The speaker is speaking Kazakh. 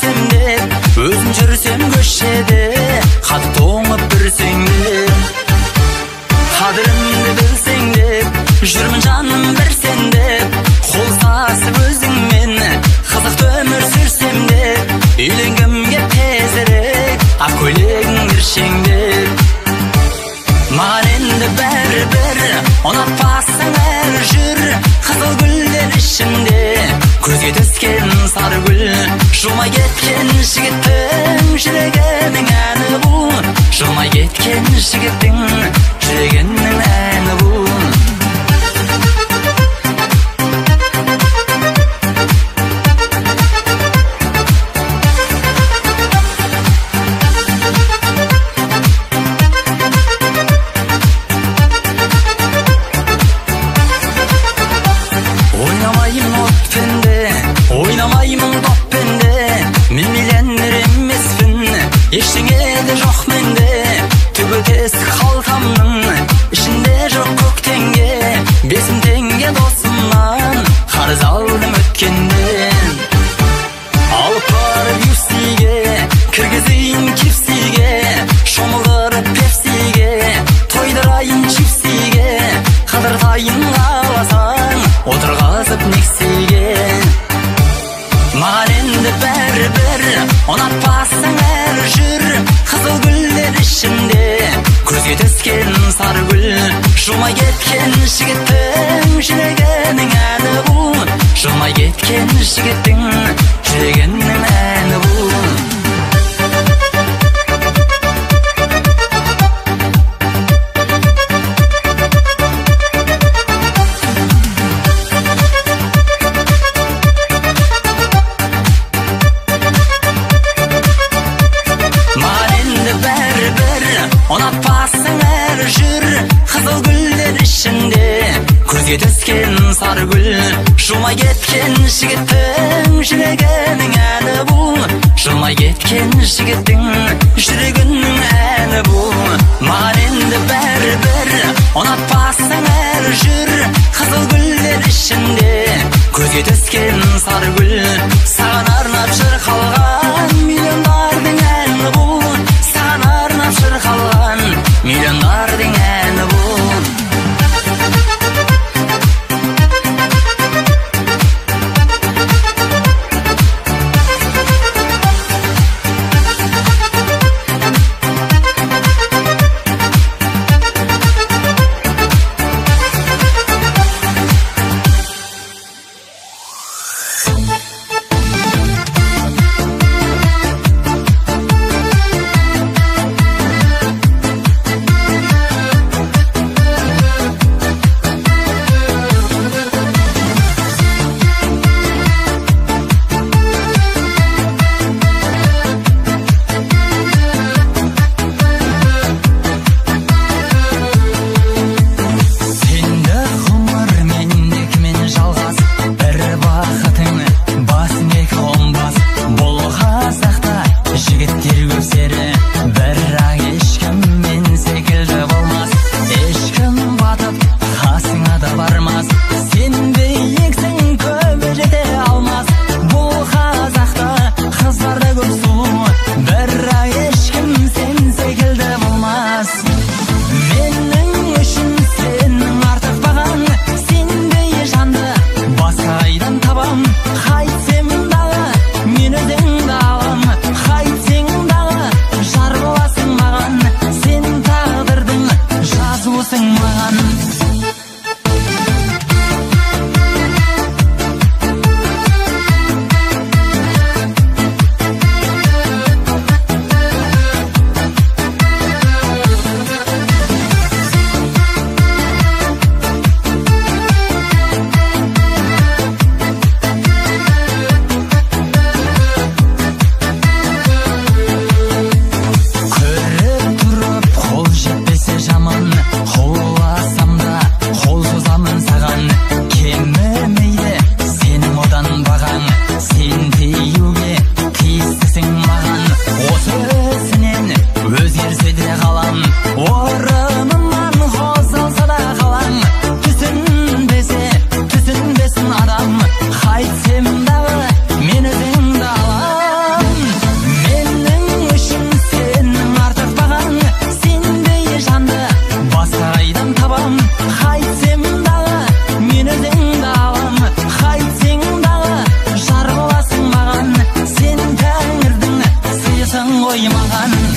көрсем деп, өзім жүрсем көшеде, қатты тоңып бүрсең де. Қадірімді білсең деп, жүрмін жаным бір сен деп, қол ұстасып өзіңмен қызықты өмір сүрсем деп, үйленгім кеп тезірек, ақ көйлегің кіршеңдеп. Маған енді бәрібір, ұнатпасаң әрі жүр, қызыл гүлдер ішінде көзге түскен сары гүл. Жылмай кеткен жігіттің жүрегінің әні бұл, жылмай кеткен жігіттің жүрегінің әні бұл. Ойнамаймын отпен де, ойнамаймын доппен де, мен миллионер емеспін, ештеңе де жоқ менде. Түбі тесік қалтамның ішінде жоқ көк теңге, 5 мың теңге досымнан қарыз алдым өткенде. Алып барып юсиге, кіргізейін кипсиге, шомылдырып пепсиге, тойдырайын чипсиге, қыдыртайын қаласаң, отырғызып нексиге. Маған енді бәрібір, ұнатпасаң әрі жүр, қызыл гүлдер ішінде көзге түскен сары гүл. Жылмай кеткен жігіттің жүрегінің әні бұл, жылмай кеткен жігіттің жүрегінің әні бұл. Маған енді бәрібір, ұнатпасаң әрі жүр, қызыл гүлдер ішінде көзге түскен сары гүл. Жылмай кеткен жігіттің жүрегінің әні бұл, жылмай кеткен жігіттің жүрегінің әні бұл. Маған енді бәрібір, ұнатпасаң әрі жүр, қызыл гүлдер ішінде көзге түскен сары гүл. Саған арнап шырқалған миллиондардың әні бұл, саған арнап шырқалған миллиондардың әні бұл. ғой маған.